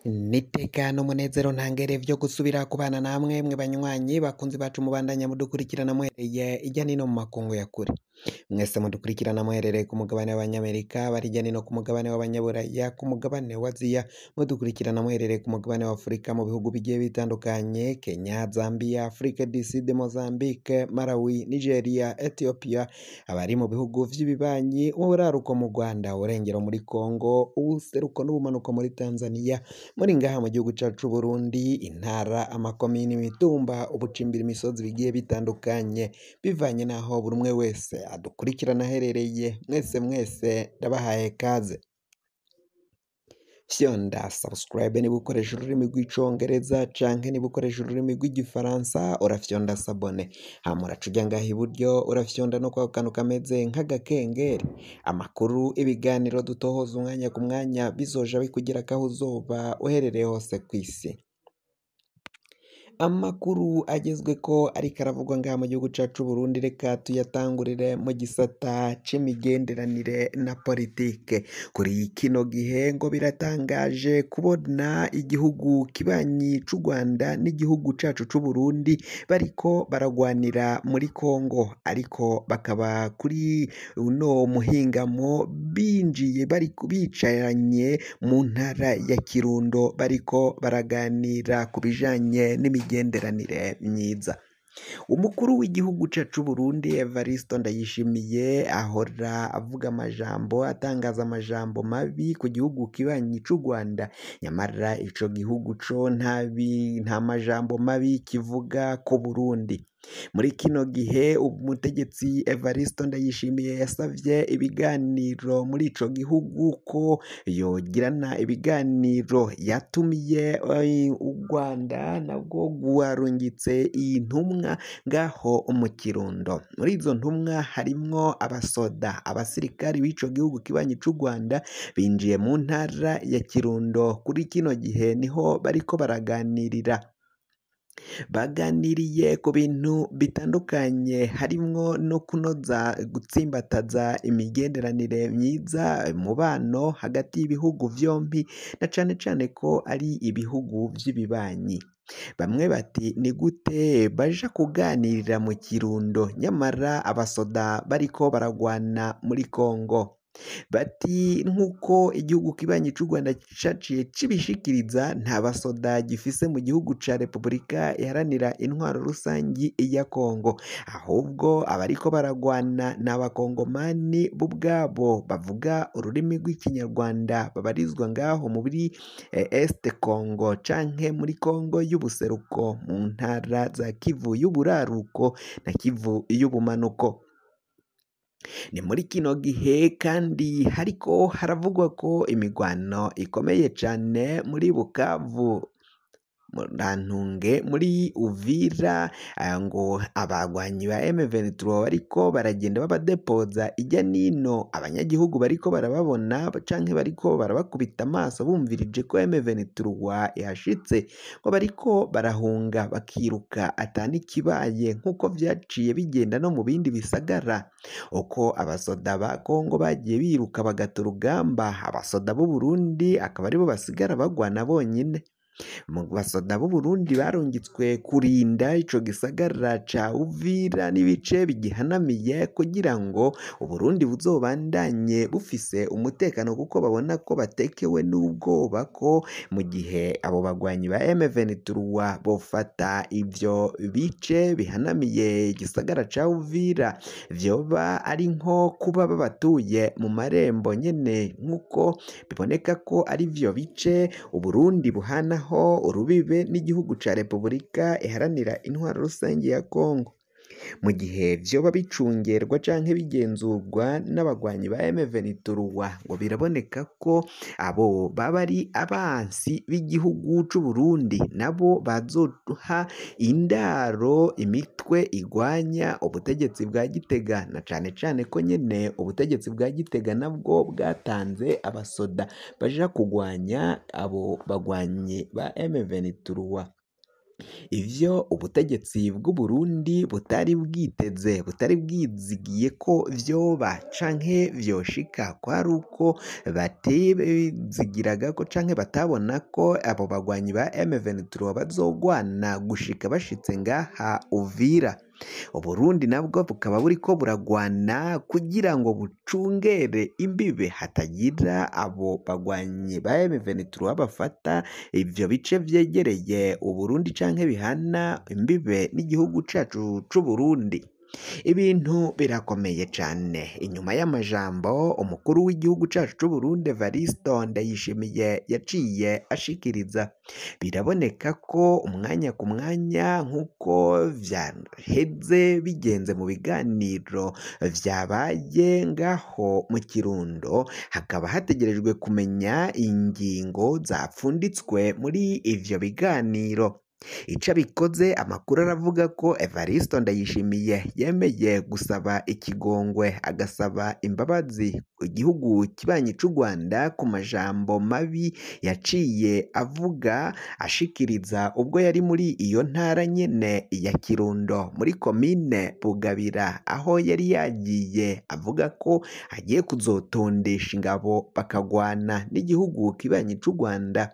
N'iteka n'umunezero ntangere vyo gusubira kubana namwe mwe banywanyi bakunzi bacu mubandanya mudukurikirana muhereye irya nino mu makungu ya kure. Mwese mudukurikirana muherereye ku mugabane w'Abanyamerika, bari hirya nino ku mugabane w'Abanyaburaya, ku mugabane wa Aziya, mudukurikirana muherereye ku mugabane wa Afurika mu bihugu bigiye bitandukanye, Kenya, Zambia, Afrique du Sud, Mozambique, Malawi, Nigeria, Ethiopia, abari mu bihugu vy'ibibanyi, uburaruko mu Rwanda, uburengero muri Congo, ubuseruko n'ubumanuko muri Tanzania, muri ngaha mu gihugu cacu c'Uburundi, intara, amakomini, imitumba, ubucimbira imisozi bigiye bitandukanye, bivanye n'aho buri umwe wese adukurikirana aherereye, mwese mwese ndabahaye kaze. Fyonda subscribe niba ukoresha ururimi rw'icongereza canke niba ukoresha ururimi rw'igifaransa urafyonda s'abonner, hama uraca uja ngaha iburyo urafyonda no kwako kantu kameze nk'agakengeri. Amakuru, ibiganiro dutohoza umwanya ku mwanya bizoja bikugerako aho uzoba uherereye hose kw'isi. Amakuru agezweko ariko aravugwa ngaha mu gihugu cacu c'Uburundi reka tuyatangurire mu gisata c'imigenderanire na politike. Kuri kino gihe ngo biratangaje kubona igihugu kibanyi c'u Rwanda n'igihugu cacu c'Uburundi bariko baragwanira muri Congo, ariko bakaba kuri uno muhingamo binjiye bari bicaranye mu ntara ya Kirundo bariko baraganira ku bijanye n'imigenderanire myiza. Umukuru w'igihugu cacu c'Uburundi Evariste Ndayishimiye ahora avuga amajambo, atangaza amajambo mabi ku gihugu kibanyi c'u Rwanda, nyamara ico gihugu co nta majambo mabi kivuga ku Burundi. Muri kino gihe umutegetsi Evariste Ndayishimiye yasavye ibiganiro muri ico gihugu ko yogirana ibiganiro, yatumiye u Rwanda nabwo rwarungitse intumwa ngaho mu Kirundo. Muri izo ntumwa harimwo abasoda, abasirikari b'ico gihugu kibanyi c'u Rwanda binjiye mu ntara ya Kirundo. Kuri kino gihe niho bariko baraganirira. Baganiriye ku bintu bitandukanye harimwo no kunoza gutsimbataza imigenderanire myiza, umubano hagati y'ibihugu vyompi na cane cane ko ari ibihugu vy'ibibanyi. Bamwe bati ni gute baja kuganirira mu Kirundo nyamara abasoda bariko baragwana muri Congo? Bati nk'uko igihugu kibanyi c'u Rwanda caciye cibishikiriza nta basoda gifise mu gihugu ca Repubulika Iharanira Intwaro Rusangi ya Congo, ahubwo abariko baragwana ni abakongomani bo ubwabo bavuga ururimi rw'ikinyarwanda babarizwa ngaho muri Est Congo canke muri Congo y'ubuseruko mu ntara za Kivu y'uburaruko na Kivu y'ubumanuko. Ni muri kino gihe kandi hariko haravugwa ko imigwano ikomeye cane muri Bukavu, Murantunge, muri Uvira, ngo abagwanyi ba M23 bariko baragenda babadepoza irya nino, abanyagihugu bariko barababona canke bariko barabakubita amaso bumvirije ko M23 ihashitse, ngo bariko barahunga bakiruka atanikibaye nk'uko vyaciye bigenda no mu bindi bisagara. Uko abasoda ba Congo bagiye biruka bagata urugamba, abasoda b'u Burundi akaba aribo basigara bagwana bonyene. Mu basoda b'u Burundi barungitswe kurinda ico gisagara ca Uvira n'ibice bigihanamiye kugira ngo Uburundi buzobandanye bufise umutekano, kuko babona ko batekewe n'ubwoba ko mu gihe abo bagwanyi ba M23 bofata ivyo bice bihanamiye igisagara ca Uvira, vyoba ari nko kuba babatuye mu marembo nyene, nk'uko biboneka ko ari vyo bice Uburundi buhanaho urubibe n'igihugu ca Repubulika Iharanira Intwaro Rusangi ya Congo. Mu gihe vyoba bicungerwa canke bigenzurwa n'abagwanyi ba M23, ngo biraboneka ko abo baba ari abansi b'igihugu c'Uburundi, nabo bazoha indaro imitwe igwanya ubutegetsi bwa Gitega, na cane cane ko nyene ubutegetsi bwa Gitega nabwo bwatanze abasoda baja kugwanya abo bagwanyi ba M23. Ivyo ubutegetsi bw'u Burundi butari bwiteze, butari bwizigiye ko vyoba canke vyoshika, kwari uko batizigiraga ko canke batabona ko abo bagwanyi ba M23 bazogwana gushika bashitse ngaha Uvira. Uburundi nabwo bukaba buriko buragwana kugira ngo bucungere imbibe hatagira abo bagwanyi ba M23 bafata ivyo bice vyegereye Uburundi canke bihana imbibe n'igihugu cacu c'Uburundi. Ibintu birakomeye cane. Inyuma y'amajambo umukuru w'igihugu cacu c'Uburundi Evaristo Ndayishimiye yaciye ashikiriza, biraboneka ko umwanya ku mwanya nk'uko vyaheze bigenze mu biganiro vyabaye ngaho mu Kirundo, hakaba hategerejwe kumenya ingingo zapfunditswe muri ivyo biganiro. Ico bikoze, amakuru aravuga ko Evaristo Ndayishimiye yemeye gusaba ikigongwe, agasaba imbabazi igihugu kibanyi c'u Rwanda ku majambo mabi yaciye avuga ashikiriza ubwo yari muri iyo ntara nyene ya Kirundo muri komine Bugabira, aho yari yagiye avuga ko agiye kuzotondesha ingabo bakagwana n'igihugu kibanyi c'u Rwanda.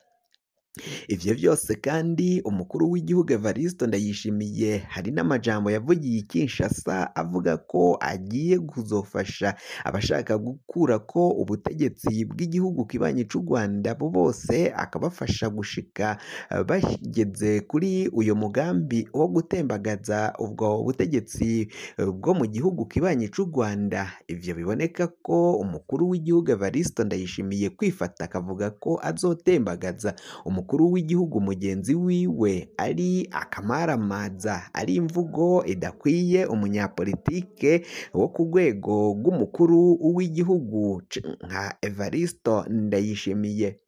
Ivyo vyose kandi umukuru w'igihugu Evaristo Ndayishimiye hari n'amajambo yavugiye i Kinshasa avuga ko agiye kuzofasha abashaka gukurako ubutegetsi bw'igihugu kibanyi c'u Rwanda, bo bose akabafasha gushika bageze kuri uyo mugambi wo gutembagaza ubwo butegetsi bwo mu gihugu kibanyi c'u Rwanda. Ivyo biboneka ko umukuru w'igihugu Evaristo Ndayishimiye kwifata akavuga ko azotembagaza umukuru w'igihugu mugenzi wiwe ari akamaramaza, ari imvugo idakwiye umunyapolitike wo ku rwego rw'umukuru w'igihugu nka Evaristo Ndayishimiye.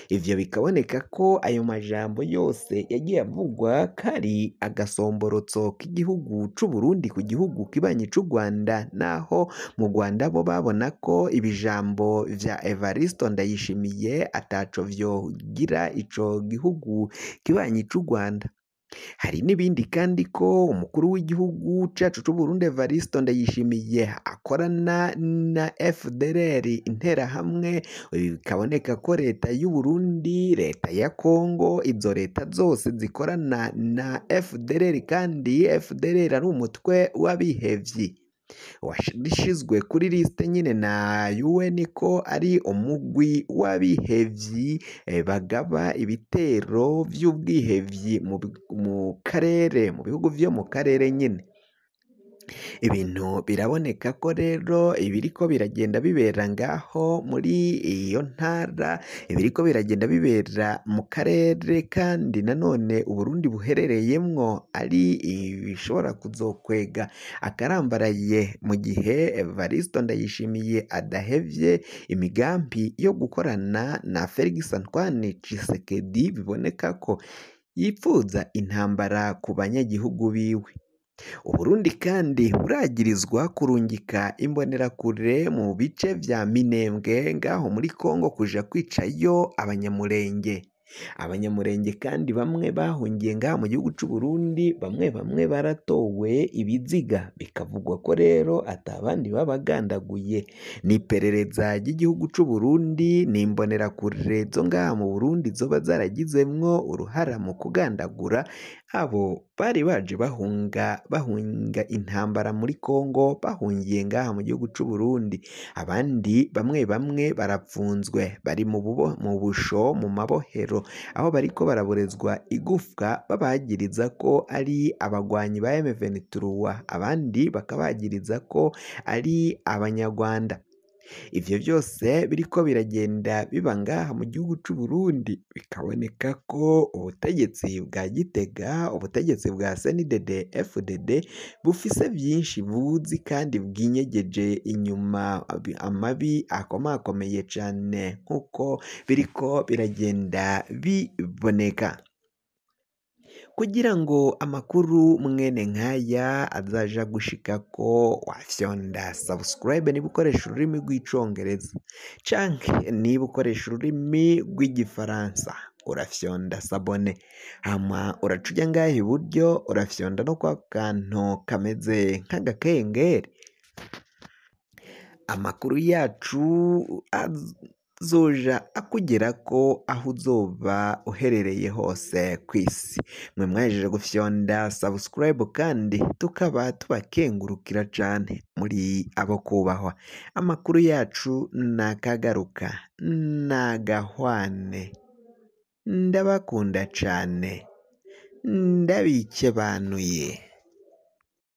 Ivyo bikaboneka ko ayo majambo yose yagiye avugwa kari agasomborotso k'igihugu c'Uburundi ku gihugu kibanyi c'u Rwanda, naho mu Rwanda bo babona ko ibijambo vya Evaristo Ndayishimiye ataco vyogira ico gihugu kibanyi c'u Rwanda. Hari n'ibindi kandi ko umukuru w'igihugu cacu c'Uburundi Evaristo Ndayishimiye akorana na FDLR Interahamwe, bikaboneka ko leta y'u Burundi, leta ya Kongo, izo leta zose zikorana na FDLR, kandi FDLR ari umutwe w'abihevyi washizwe kuri liste nyine na UN ko ari umugwi w'abihevyi bagaba ibitero vy'ubwihevyi mu karere, mu bihugu vyo mu karere nyine. Ibintu biraboneka ko rero ibiriko biragenda bibera ngaho muri iyo ntara, ibiriko biragenda bibera mu karere, kandi nanone Uburundi buherereyemwo ari ibishobora kuzokwega akarambaraye mu gihe Evaristo Ndayishimiye adahevye imigambi yo gukorana na Felix Antoine Tshisekedi, biboneka ko yipfuza intambara ku banyagihugu biwe. Uburundi kandi buragirizwa kurungika imbonerakure mu bice vya Minembwe ngaho muri Kongo kuja kwicayo abanyamurenge. Abanyamurenge kandi bamwe bahungiye ngaha mu gihugu c'u Burundi, bamwe bamwe baratowe ibiziga, bikavugwa ko rero atabandi babagandaguye. Ni iperereza ry'igihugu c'u Burundi, ni imbonerakure zo ngaha mu Burundi zoba zaragizemwo uruhara mu kugandagura abo bari baje bahunga intambara muri Kongo, bahungiye ngaha mu gihugu c'u Burundi. Abandi bamwe bamwe barapfunzwe, bari mu busho, mu mabohero, aho bariko baraborezwa igufwa babagiriza ko ari abagwanyi ba M23, abandi bakabagiriza ko ari abanyarwanda. Ivyo vyose biriko biragenda biba ngaha mu gihugu c'u Burundi, bikaboneka ko ubutegetsi bwa Gitega, ubutegetsi bwa CNDD FDD bufise vyinshi buzi kandi bwinyegeje inyuma amabi akomakomeye cane nk'uko biriko biragenda biboneka. Kugira ngo amakuru mwene nkaya azaja gushikako, wafyonda subscribe niba ukoresha ururimi rw'icongereza, canke niba ukoresha ururimi rw'igifaransa urafyonda sabone, hama uraca uja ngaha iburyo urafyonda no kwa kantu kameze nk'agakengeri. Amakuru yacu azoja akugerako aho uzoba uherereye hose kw'isi. Mwe mwahejeje gufyonda subscribe kandi tukaba tubakengurukira cane, muri abo kubahwa. Amakuru yacu nakagaruka, nagahwane, ndabakunda cane, ndabikebanuye.